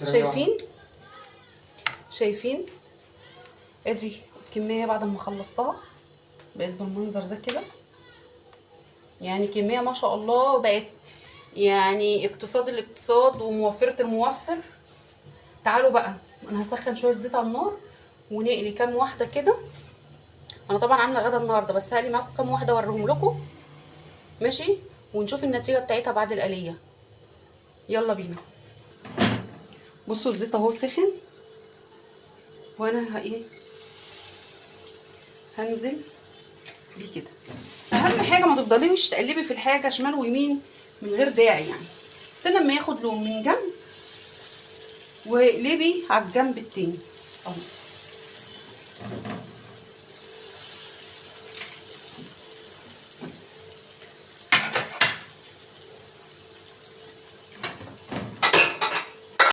شايفين؟ شايفين؟ ادي الكمية بعد ما خلصتها بقت بالمنظر ده كده، يعني كمية ما شاء الله، بقت يعني اقتصاد الاقتصاد وموفرة الموفر. تعالوا بقى انا هسخن شوية زيت على النار ونقلي كام واحدة كده. انا طبعا عاملة غدا النهاردة، بس هقلي معاكم كام واحدة اوريهم لكم، ماشي؟ ونشوف النتيجة بتاعتها بعد القلية. يلا بينا. بصوا الزيت اهو سخن، وانا ايه هنزل بيه كده. اهم حاجة ما تفضليش تقلبي في الحاجة شمال ويمين من غير داعي، يعني استنى لما ياخد لون من جنب واقلبي على الجنب التاني اهو.